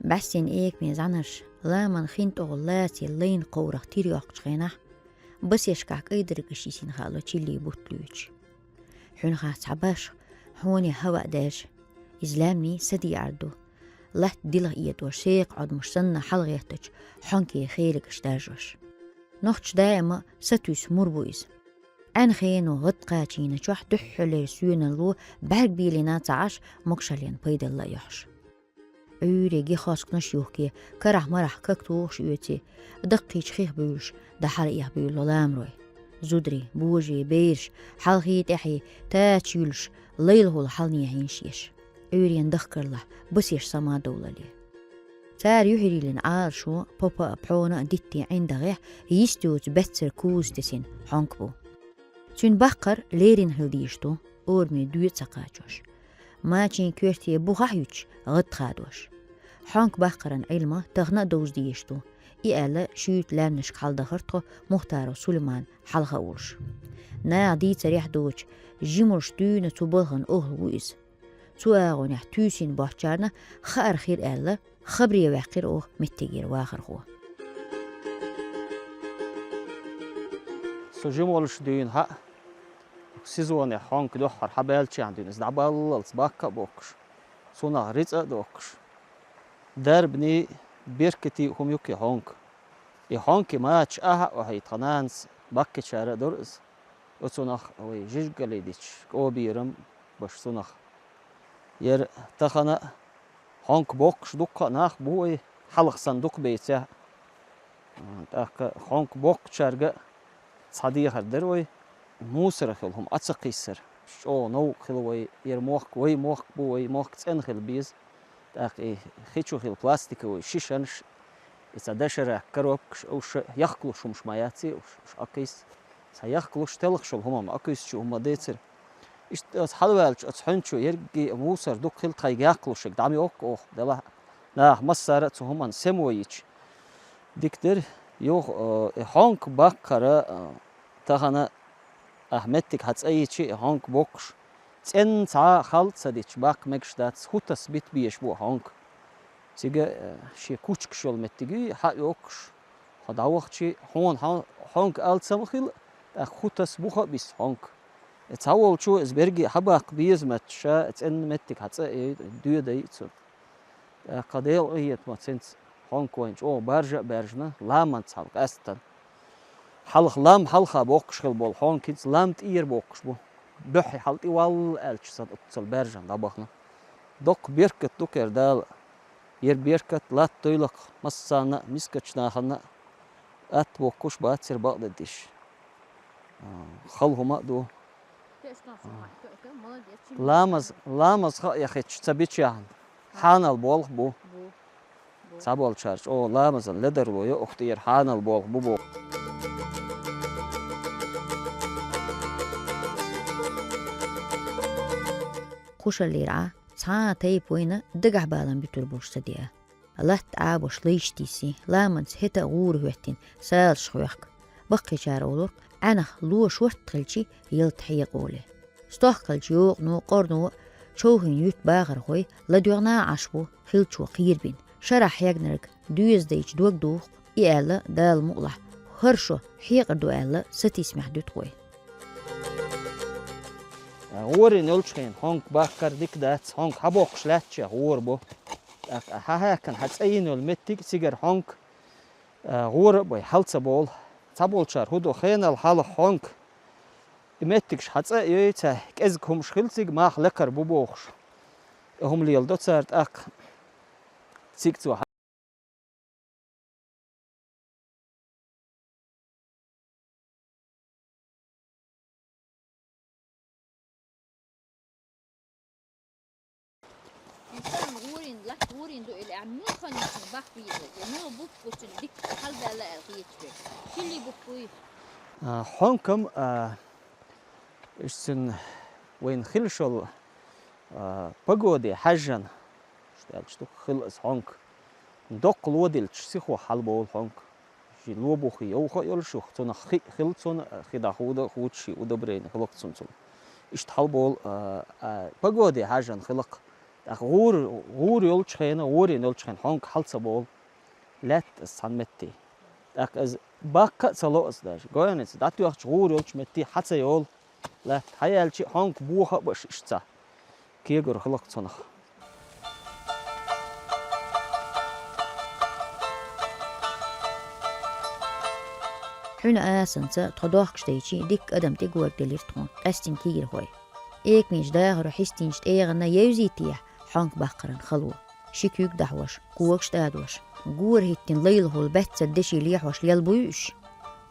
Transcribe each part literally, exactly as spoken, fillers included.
БӀаьстина экаме зӀанарш ламан хин тӀогӀа лаций лайна кховрах тир йоккхучу хенахь, басешкахь кӀайдаргаш йисина хаало чиллий бутт лоьцуш. Хьуьнхахь цхьа башха, хьоне хӀаваъ даьржа. Иза лаьмнийн са деӀар ду. Латта дилха этӀош, секха Ӏодамаш санна хьалагӀеттачу хьонкийн херигаш даржош. Нохчаша даима сатуьйсу мур бу иза. Ӏаьнан хено гӀад кхачийначохь дуьххьарлера соьналло бӀаьрг белина ца Ӏаш, могашаллин пайдалла а йохьуш. Ӏуьйре гихосканаш юхке, карахь-марахь как тухуш оьций, даккхийчу хих буьйлуш, дӀахьара эхь буьйлало ламарой. Зударий, божий, бераш, хьалхий, тӀаьхьий, тача юьлуш, лайлахула хьалнехьийна шеш. Ӏуьйренан дахкарлахь басеш сама довлале. Цара юьхьарйиллина Ӏалашо, попа а, пхьона а диттий ӀиндагӀехь, йист йоцу баьццара куза тесина хьонка бу. Цуьнан баккхар лерина хила дезаш ду, ораме доь а ца кхачош. Мачийн коьрте бухахь а юьтуш, гӀад хадош. Хьонка баккхаран Ӏилма тахана а довза дезаш ду, и аьлла, шуьйта лаьмнашка хьаладахара тхо Мухтаров Сулайман хьалха а волуш. Наха дийцарехь доцуш, жималш дуьйна цу балхана охӀла ву иза. Цу агӀонехь туьйсина боцчарна хаар хир аьлла, хабаре ваьккхира оха меттигера вахархо. Со жималш дуьйна хьа, сезонехь хьонка дуьххьара хьабаьллачехь дуьйна, иза дӀабаллалц баккха а боккхуш, цунах рицкъа а доккхуш, дарбаний, беркатий хӀума юккхий хьонка. И хьонка мача ахьа а охьий тхан нанас баккхийчара а дора иза. Оцунах вай жижигали дича, кӀоберам баш цунах. Яра тахана а хьонка боккхуш дуккха а нах бу вай, хьалха санна дукха бецехь а. ТӀаккха хьонка боккхучаьрга а цхьа дехар дара вай, мусар хила хӀума Ӏа ца кхиссар. ЧӀогӀа новкъа хила вай, яра мохк вай мохк бу, вай мохк цӀена хила беза. ТӀаккха и хи чу хила пластиковый шишанаш, и цхьа доширак коробкаш, уьш яхкалуш хӀумаш ма яций уьш, уьш Ӏакхийса. Цхьа яхкалуш, телхаш йолу хӀума ма Ӏакхуьйсучу хӀума ма децара. Иштта аса хьалаваьлча оцу хьуьнчу ерриге а мусар дукха хила тхайга яккхалуш ерг дӀа ма йоккху оха, делахь а наха массара а цу хӀуманна сема йича. Дика дара, юха, э, и хьонка баккхара, э, тахана ахь меттиг хьан цӀа йичи, и хьонка боккхуш, цӀенна цхьа а хьал а ца дича, баккха мегаш дац, хӀу таса бита безаш бу хьонка. Цига, э, шен кучкаш йолу меттиг юй, хьа а йоккхуш, хьо дӀавахчи, хьуна хьо-, хьонка алсам а хила, тӀаккха хӀу таса буха а бисса хьонка. Э, цхьаволчо иза берриге а хьабаккха беза моьттуш, ша цӀенна меттиг хьан цӀа а йой, доьдай а цунна. ТӀаккха Делан къинхетамца хӀинца хьонка вайна чӀогӀа баржа а баьржина, ламанца хьалха къаьсттина. Хьалха лам хьалха боккхуш хила болу хьонка хӀинца лам тӀера боккхуш бу. Буьххье хьал тӀе валла аьлча санна, оццул баьржина дӀабахана. Доккха беркат ду кхера Дала. Яра беркат латтадойла-кх массарна а, мискачу нахана а. Атта боккхуш бацара бакъдерг деш. А, хала хӀума а ду. Ламаз, ламаз хаа яхийташ ца бичахьана, хьанал болх бу. Цхьаболчара чӀогӀа ламазан ледарло йо, ух тӀера хьанал болх бу боху. Кхушаллера Ӏа, цхьа а тайпа вайна дагахь балам буьтур болуш ца деа. Латта Ӏабош лайш тийси, ламанца хӀета а гӀура хӀоьттина, салазаш хьоьхка. Баккхийчара олург, Ӏаьнах ло шортта хилчи, ялта хьекъа олий. Стохкалчу йокъано, къорно човхийна юьтта бахархой ладоьгӀна а Ӏаш бу, хиллачо кхийрабина. Шарахь хьегнарг доьза дайча дог духу, и аьлла, Дала мукъалахь, хӀара шо хьекъар ду аьлла, сатийсамехь дуьту вай. ГӀорийна йолчу хенахь хьонка баккхар дика дац, хьонка хьабоккхуш лаьттачех гӀора бу. ТӀаккха хьан хьаькхна хьан цӀа йина йолу меттиг цигара хьонка, а, гӀора а бай, хьал ца болу. Цхьаболчара хӀун до хенал хьалха хьонка. И меттигаш хьан цӀа а йой, цхьа кӀезиг хӀумаш хила цига, мах лекхар бу бохуш. И хӀума леладо цара тӀаккха. Цига цо Инсан гӀурин, латта гӀурин ду или, ахь муьлханна баккхийла, я муьлха буккхучун дика хьалбаьлла аьлла хеташ бе. Шилли буккхуй? А, хьонкам, а, иштта цуьнан вайна хилла шол, а, погоде хьаьжжина, иштта аьлча ду, хилла иза хьонка. Доккха ло дилча, сихо хьалболу хьонка. Ши ло бухий йовха а йолуш юха, цунах хи а хилла цунна, хи дӀахуда а хучу, ши удобрени хилакх цунна цунна. Иштта хьалболу, а, а, погоде хьаьжжина хилакх. ТӀаккха гӀур, гӀур йолчу хенахь, гӀур йолчу хенахь хьонка хьал ца болу, лаьтта аса цхьана метте. ТӀаккха аса баккха а ца ло аса даже. Гойница дӀатоьхча гӀур йолчу метте хьа ца йолу, лаьтта хьа яьлча а хьонка боха а баш иштта. Кегара хиларх цунах. Хьуьнан асанца тхо дохкуш дайчи, дикка адам тӀегорделира тхуна, къаьстина кегийрхой. Экамечу дахаро хьистинчу тӀегӀана евзийтехьа хьонка баккхаран хало. Ши куьг дахьош, когаш тӀадош, гора хӀиттина лайлахула баьццара деши лехьош лел буй уьш?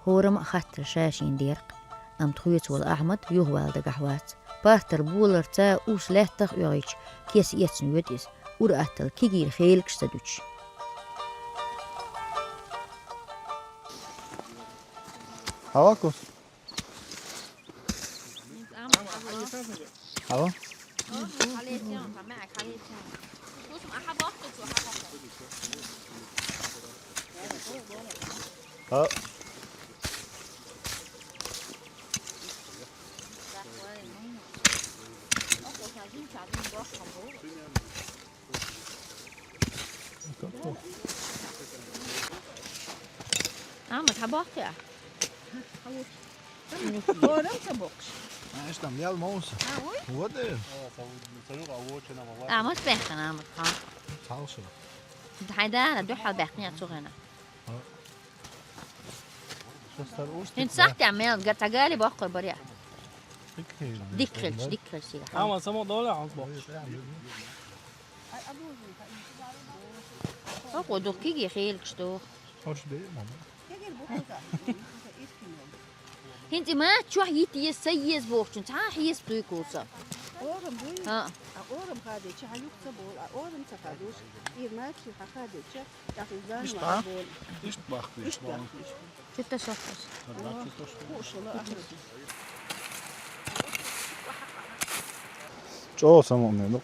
ХӀорамма а хаттар ша-шена деркъа, амма тхоьца волу Ахьмад юхавала дагахь вац. Паттар боларца урс лаьттах а оьгӀийча, кеса эцна воьду иза, ур-атталла кегийра хелигаш ца дуьтуш. Хьала кус? Хьала? Хьа. Ахьмад, хьа боккхий ахь? Орам ца боккхуш. Аш там ял мауса. А, ой? Вот э. А, мас бехна, Ахьмад, хьа. Цалша. Хьайдара, дуьхьал бехна, цугана. ХӀинца сахьтехь мел га-, цхьа гали боккхур баре. Дика хилча, дика хилча. Ама само дола хьанс боккхуш. Око дуккиги хилча ду. Хош бе, мама. ХӀинца и ма чохь йитта еза, са еза бохучун, цхьа хьеса дуй куца. Орам буй? А. А орам хадеча, хьан юкца бол, а орам ца хадуш, ир ма чу хьан хадеча, Иштта? Иштта бахкийша. Иштта бахкийша. Чу тасохуш. ЧӀогӀа самукъане ду.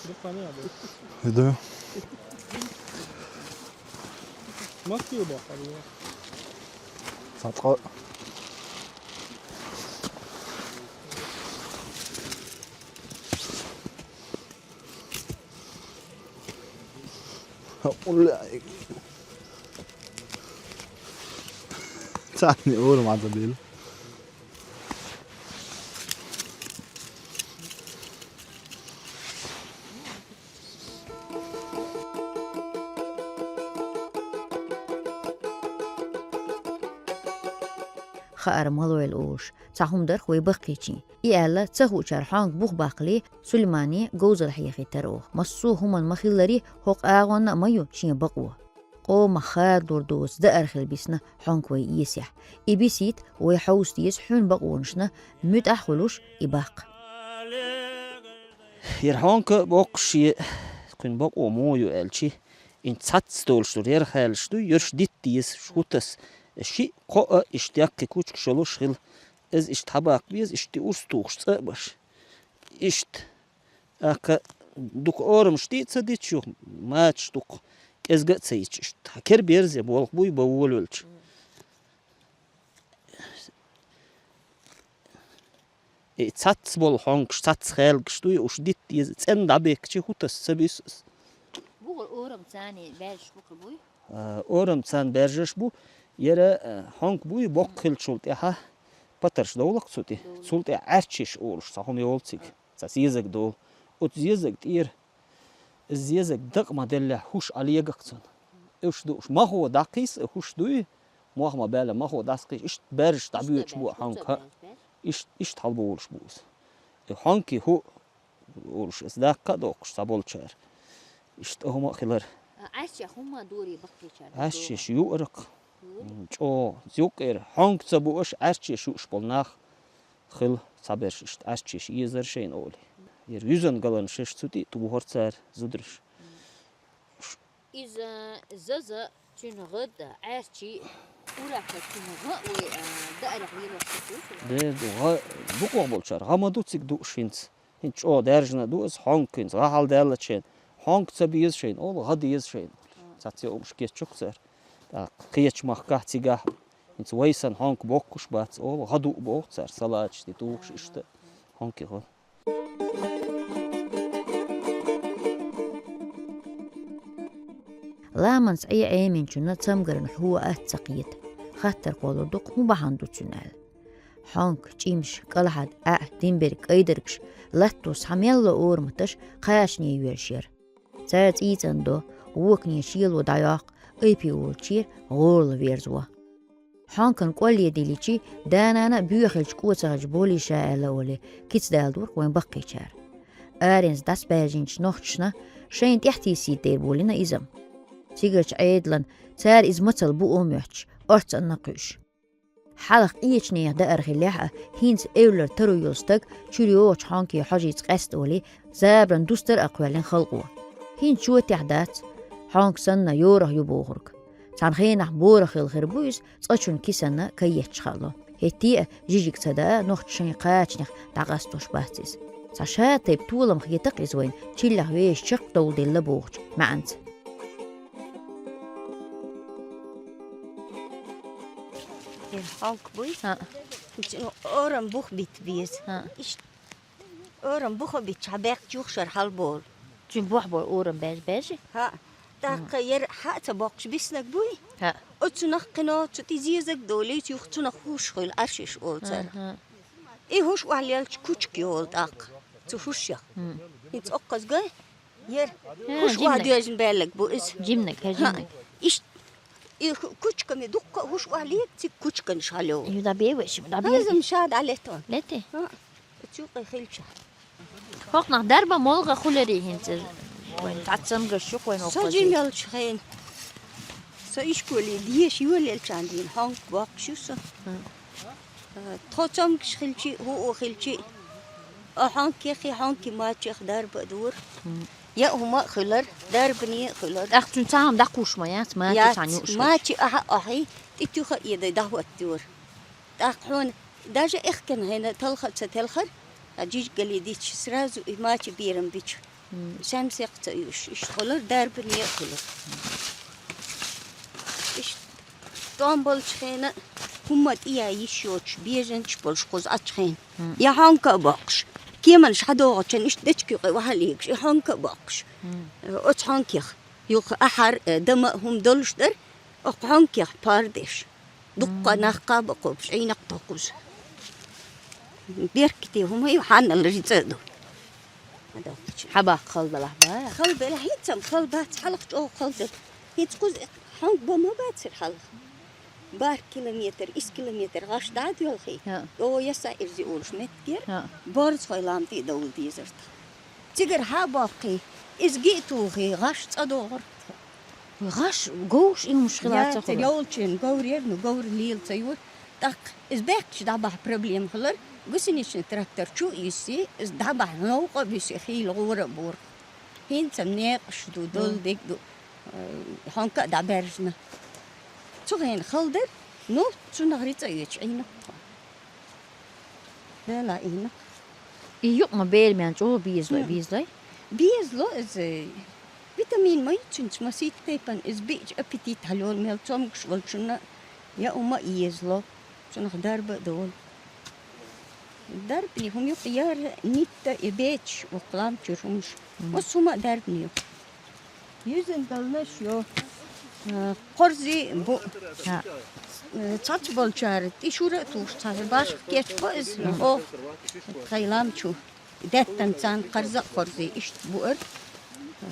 Дуккхане а ду. Иду. Маски бахкал. Сатха. Уллай. Царни ур маза бил. Хаар малойла уш, цхьа хӀума дарх вай баккхийчийн. И аьлла, ца хуучара хьонга бух баккхале, Сулеймане говзалла хьехийтара оха. Массо а хӀуманна ма-хиллари, хӀокху агӀонна а ма ю шен бакъо. Къомах хадалур доцу даар хила бисна хьонка вай эсехь. И бисийта вай хьовса деза хьуьнан бакъонашна, муьтӀахь а хуьлуш и баккха. Яра хьонка боккхуш шен кхуьнан бакъо муха ю аьлчи, ин цхьацца долуш дур, яра хаьллаш дуй, ярш дитта деза, хӀу таса. Шиъ, кхоъ а иштта яккхий кучкаш йолуш хила. Иза иштта хьабаккха беза, иштта и урс тухуш цӀа а баш. Иштта. ТӀаккха дукха орамаш тӀе а ца дича юха, мачаш дукха кӀезга а ца йича, иштта хьан кер берзе болх буй бан волавелча. И цхьацца болу хьонгаш, цхьацца хаьлгаш дуй, уьш дитта деза, цӀенна дӀабехкачи хӀу таса ца буьсу ас. Бухара орамца баьржаш бу-кх буй? А, орамца баьржаш бу. Яра, а, хьонка буй, боккха хиллачул тӀаьхьа патарш довла-кх цу тӀе. Довла. Цул тӀаьхьа Ӏаьрчеш олуш цхьа хӀума йолу цига. Цхьа зезаг долу. Оцу зезаг тӀера, иза зезаг дакъа ма-деллехь, хӀуш Ӏан лега-кх цунна. Уьш ду уьш. Махо дӀакхийса, хӀуш дуй, мох ма-баьлла, махо дӀакхийса, иштта баьржаш дӀабоьдуш бу хьонка. Ишт-, иштта хьалаболуш бу иза. И хьонкий хӀу олуш, иза даккха а доккхуш цхьаболчара. Иштта хӀума а хилар. А Ӏаьрчех хӀумма дори баккхийчара? Ӏаьрчеш юуракх. Юури? М, чӀогӀа. Юккъера хьонка ца бу аша, Ӏаьрчеш юуш болу нах хила цхьаберш иштта Ӏаьрчеш езара шайна олий. Яра юьзан галан шеш цу тӀе а тухура цара зудараш. Иза заза, цуьнан гӀа а, Ӏаьрчий, уракха цуьнан гӀа а вай, а, даарах лелош ца хуьлу? Де, ду гӀа, дукхах болчара гӀа ма ду цига дууш хӀинца. ХӀинца чӀогӀа даьржина ду иза, хьонка хӀинца гӀа хьалдаьллачу хенахь, хьонка ца беза шайна олу, гӀа деза шайна. Цхьацца хӀумаш кеччух цара. ТӀаккха кхечу махкахь цигахь хӀинца вай санна хьонка боккхуш бац олу, гӀа дуу боху цара, салаташ тӀе тухуш иштта хьонкий гӀа. Ламанца Ӏе Ӏеминчунна цамгарна хьо атта ца кхета. Хаттар кхоллар дукха, хӀун бахьан ду цуьнан аьлла. Хьонка, чӀимаш, кӀалхьад, Ӏаьа, димберг, кӀайдаргаш, латто схьа мелла ораматаш кхачане йоьраш яра. Цара цӀийцӀандо, вокане шело дӀайоккху, айпе волчера гӀорла верзаво. Хьонкан кӀоле дилличи, да-нана а боьхалчу кӀоцахалчу болийша аьлла олий, кица даладора вайн баккхийчара. Аренца дӀасабаьржинчу нохчашна шайна тӀехьа тийсийта дер болийна иза-м. Цигарчу Ӏедалан цара иза мацалла буо а моьттуш, орцанна а кхуьуш. Хьалха къечу нехан даар хиллехь а, хӀинца эвлара таро йолу стаг чуьра йогӀучу хьонке хьожийца къаьста олий, забаран дустар а кхоьллина халкъо. ХӀинца чотехь дац, хьонка санна йорах ю бохург. Цхьана хенахь борах хилла хир бу иза, цкъачунна кисанна кайетташ хаало. ХӀетте а жижиг ца даа, нохчаша шайн кхачанех дӀакъастош бац иза. Цхьа ша тайпа толам хетакх иза вайна, чиллех вешан чекхдовла делла бохучу маьӀанца. Эр хьонка буй? ХӀаъ. Орам бух битта беза. ХӀаъ. Иштта орам буха битча хьан бехк чухшар хьалболу. Цуьнан бохь бой орам баьж-баьжи? ХӀаъ. ТӀаккха яра хьа а ца боккхуш биснаг буй? ХӀаъ. Оцунах кхино цу тӀе зезаг долийца юха цунах хӀуш хуьлу, Ӏаршиш олу цара. Аха. И хӀуш охьалелча кучка йолу тӀаккха цу хӀушех. ХӀинца оккхазга яра. ХӀуш охьадоьжна баьллаг бу иза. Жимнаг, хӀа, жимнаг. Иштта и ху-, кучкаме дуккха а хӀуш охьалийга, цига кучканаш хьалйо. Ю дӀабевеш, дӀабе. Хазам ша дӀалето. Лете? ХӀаъ. Цу юкъе хилча. ХӀокхунах дарба молха хуьларий хӀинца? Вайн цхьацца цамгаш ю вайн хӀокхузий. Со жима йолчу хенахь. Со ишколе деша йолаелчахьана дийна хьонка боккхуш ю со. Тхо цамгаш хилчи, хӀуъу хилчи, а хьонкех, и хьонке мачех дарба а дора. Я а хӀума а хуьлар, дарбане а хуьлар. ТӀаккха цуьнан цхьа хӀума дӀакхуш ма яц, мачи цхьаьна юуш хилча. Мачи ахьа а охьий, тӀе туьха а эдай дӀахӀоттайора. ТӀаккха хьуна даже эхкан хьайна талха а ца телхар, а жижигали дича, сразу и мачи берам бича. Сам секх ца уьш, иштта хилар, дарбане а хилар. Иштта тӀом болчу хенахь хӀумма тӀеян йиш йоцуш, бежанаш болуш кхуза Ӏачу хенахь. Я хьонка а боккхуш, кеманаш хьадогӀучун иштта дечкий къе вахьа легаш, и хьонка а боккхуш. Оцу хьонкех юха ахьар, э, дама а хӀума долуш дара, окху хьонкех пардеш. Дуккха нах кхаба кхобуш, Ӏийнакх тохкхуш. Беркате хӀума ю, хьанал рицкъа а ду. Хьабаккха хала далахь ба? Хала белахь, хӀинца-м хала бац, хьалха чӀогӀа хала дара. ХӀинца кхуза хьонка бан ма бацара хьалха. БархӀ километр, исс километр гӀаш дӀа а доьлхий. ХӀаъ. О, яса ирзи олуш меттигера. ХӀаъ. Борзахой лам тӀе а довла дезар тхан. Цигара хьа а боккхий, иза ги а тухий, гӀаш цӀа догӀура. ГӀаш говш и хӀумаш хила ца хуьлу. Йолчун говр яра, ну, говр лела ца юра. ТӀаккха иза баьхкича дӀабахьа проблема хилар, гусеничный трактор чу а йисси, иза дӀабахьа новкъа а буьсси, хийла гӀора а бора. ХӀинца-м некъаш ду, долу дерг ду, э, хьонка а дӀабаьржина. Цу хенахь хала дара, ну, цунах рицкъа а оьцуш Ӏийнакх тхо. Дела Ӏийнакх. И юкъ ма бер мел чӀогӀа безалой, безалой? Безало иза. Витамин ма ю цуьнца, масийтта тайпана иза биъча аппетит хьалйолу, мел цомгуш волчунна я ума а езало, цунах дарба а долу. Дарбане хӀума юкъа яра нитта и бечаш, воккха лам чуьра хӀумаш. Оцу хӀума а дарбане ю. Юьззина галнаш йо. Э, кхорзи бу. ХӀаъ. Э, цхьацца болчара тӀе шура а тухуш, цхьа башха кечбо иза. О, тхайн лам чу. Даьттан царна кхарза а кхорзи, иштта буара.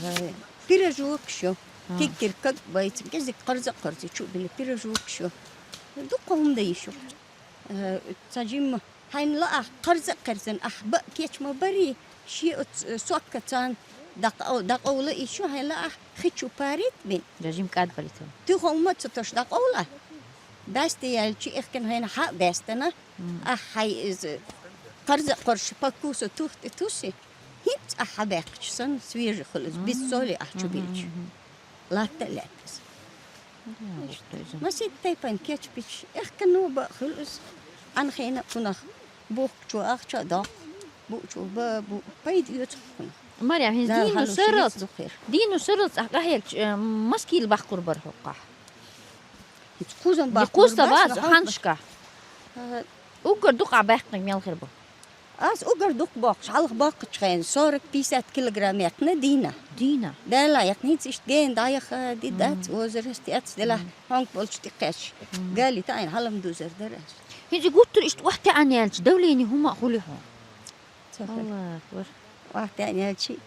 Э, пирожокаш йо. Киккир каг а байца, кӀезиг кхарза а кхорзи, чу а били пирожокаш йо. Дуккха хӀума дан йиш ю. Э, цхьа жимма хьайна лаахь, кхарза а кхерзина, ахь баа кечма барий, шен оцу, э, сокка царна дакъа-, дакъовла и шу хьайна лаахь, хи чу парит бин. Режим кӀадбалитан. Туьха хӀума ца тош дакъовла. Басте яьлчи, эхкан хьайна хьа а баьстана, ахь хьай иза кхарза а кхорш по вкусу тух тӀе туси, хӀинца ахь хьабаьккхича санна, свежий хуьлу иза, без соли ахь чу билча. Латта а лаьттаза. Масийтта тайпана кечбича, эхкано баа хуьлу иза. Ӏанхина а кхунах бухкучо ахча а доккху, буучо ба, бу, пайда оьцу кхунах. Марьям, хӀинца дийну саралц, дийну саралц ахь къахьегча, э, маскийла баккхур бара хӀокхахь? ХӀинца кхузам баккхур бац, хьаннашкахь. Уггар дукха баьккхинарг мел хир бу? Аз угар дукха боккхуш, хьалха боккхучу хенахь сорок-пятьдесят килограмм яьккхина дийнахь. Дийнахь? Дала яьккхина, хӀинца иштта гена дӀаяха ди дац, возраст яц, делахь хьонка болчу тӀекхаьчча. Гали таӀийна хьалам дузар дара ас. ХӀинца гуттар иштта охьатаьӀна яьлча, давление хӀума а хуьлий хьуна? Ца хуьлу. Аллаху акбар. ОхьатаьӀна яьлчи,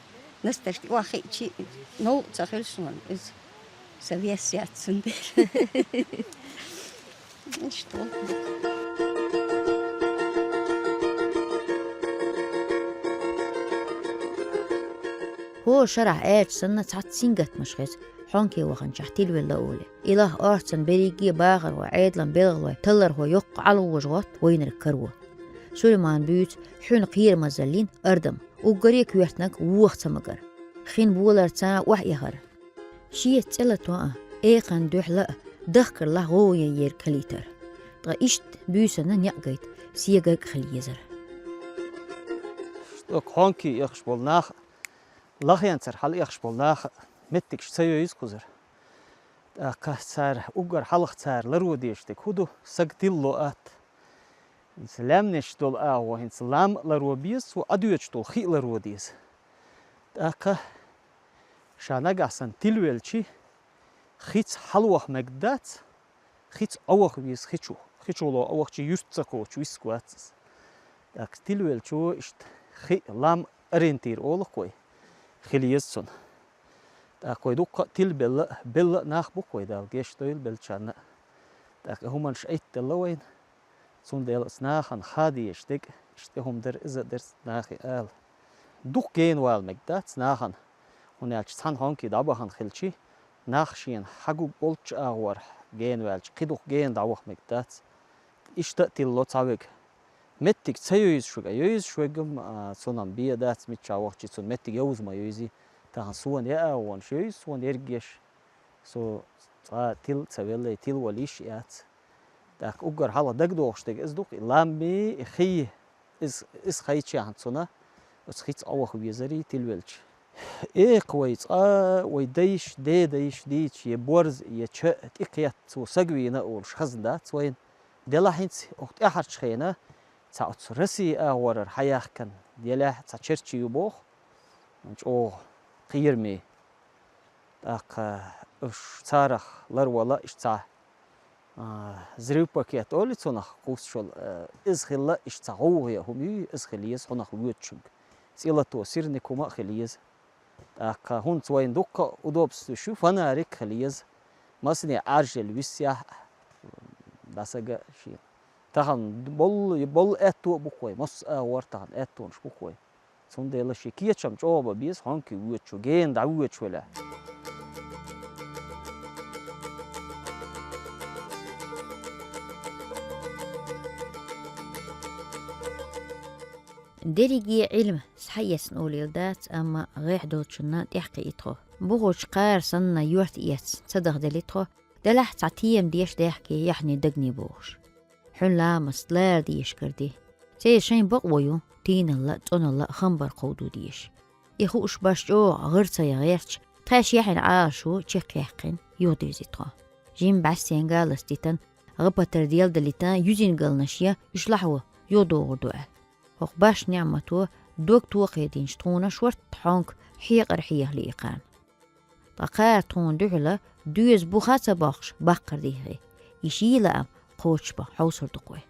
настарш тӀе охьахиъчи, новкъа ца хуьлу суна иза. Сан вес яц цундела. Иштта. ХӀора шарахь аьлча санна, цхьацца сингаттамаш хеза, хьонке ваханчохь тилавелла олий. И лаха орцан берриге а бахархой, Ӏедалан белхалой, таллархой йоккха Ӏалавожа гӀотта вайнарг каро. Сулайман буьйцу хьуьнан кхерамазаллин ардам, уггаре а коьртаниг воха ца магар. Хин боларца охьаэхар. Шеца цӀе латон а, экханна дуьхьала а, дахкарлахь гӀовгӀа ян ерг хилийтар. Ткъа иштта буьйсанна некъ гайта, сегарг а хила езар. ТӀаккха хьонке эхаш болу нах а, лахенцара хьалаэхаш болу нах а меттигаш ца йовза кхузара. ТӀаккха цара уггар хьалха цара ларо дезаш дерг хӀун ду, саг тилало атта. ХӀинца лаьмнаш долу агӀо, хӀинца лам а ларо беза, цо Ӏадоьдуш долу хи а ларо деза. ТӀаккха ша нагахь санна тилавелчи, хица хьалаваха мегарг дац, хица Ӏоваха веза хи чу. Хи чу ло Ӏовахчи юьрт ца кхочу виск вац иза. ТӀаккха тилавелчо иштта хи а, лам а ориентир олу-кх вай, хила еза цунна. ТӀаккха вай дуккха а тилабелла а, белла а нах бу-кх вай, Дала гечдойла беллачарна а. ТӀаккха и хӀуманаш Ӏиттаделла вайна. Цундела оцу нахана хаа дезаш дерг, иштта тӀе хӀума дара, иза а дара нахе ала. Дукха генавала мегарг дац нахана, хӀунда аьлча цхьана хьонке дӀабахана хилчи, нах шена хьагу болчу агӀор генаваьлча, кхин дукха гена дӀаваха мегарг дац. Иштта а тилало цхьа верг. Меттиг ца йовзуш верг, а йовзуш верг-м, а, цунах бен дац, миччахь вахчи цунна меттиг йовза ма йовзий. Тахана суна яа агӀонаш йовза, суна ерг еш. Со цкъа тила ца веллий, тилавала йиш яц. ТӀаккха уггар хьалха дагадогӀуш дерг иза ду-кх, и ламми, и хи, иза, иза хайчахьана цунна, оцу хица Ӏоваха везарий тилавелча. Экха вай цкъа, вай дайша, дедайша дийца, я борз, я ча тӀекхетта цо саг вийна а олуш хазна дац вайна. Делахь хӀинца оха тӀаьхьарчу хенахь цхьа оцу Россия агӀорара хьаяхкана, делахь цхьа черчи ю боху, чӀогӀа кхераме. ТӀаккха уьш царах ларвала иштта цхьа, а, взрыв пакет олий цунах кхуссуш йолу, а, иза хилла иштта цхьа гӀовгӀа хӀума юй, иза хила еза хьунах воьдучуьнга. ЦӀе лато сирник хӀума а хила еза. ТӀаккха хӀинца вайна дуккха а удобстваш ю, фонарик хила еза. Масане Ӏаржъелла висъяхь а, дӀасага а шена. Тахана болу, болу аьтто а бу-кх вай, массо а агӀор тахана аьттонаш бу-кх вай. Цундела шен кечам чӀогӀа бан беза хьонке воьдучо, гена дӀавоьдуш велахь. Дерриге Ӏилма схьаэцна олийла дац, амма гӀехь долчунна тӀаьхьакхиий тхо. Бухучу кхара санна йорта эцна ца дахделли тхо, делахь цхьа тема деша даьхкий яхьний дагний бохуш. Хьуьнан ламаст лара дезаш каради. Церан шайн бакъо ю, тийналла а, цӀоналла а хамбар кховдо дезаш. И хууш баш чӀогӀа гӀар ца ян гӀерташ, тхаьш яхьина Ӏалашо чекхъяьккхина юхадирзи тхо. Жимма бӀаьстенга ластитан, гӀа-патар делдалитан юьзина галнаш ян уьш лахьо юхадогӀур ду аьлла. ХӀокху баш ниӀмато дог тохединчу тхуна шортта хьонка хьекъара хьеха лиъкхарна. Ткъа кхара тхуна дуьхьала доьза буха а ца боккхуш баккхар дийхи. И ший лаам кхочушбан хьовсур ду-кх вай.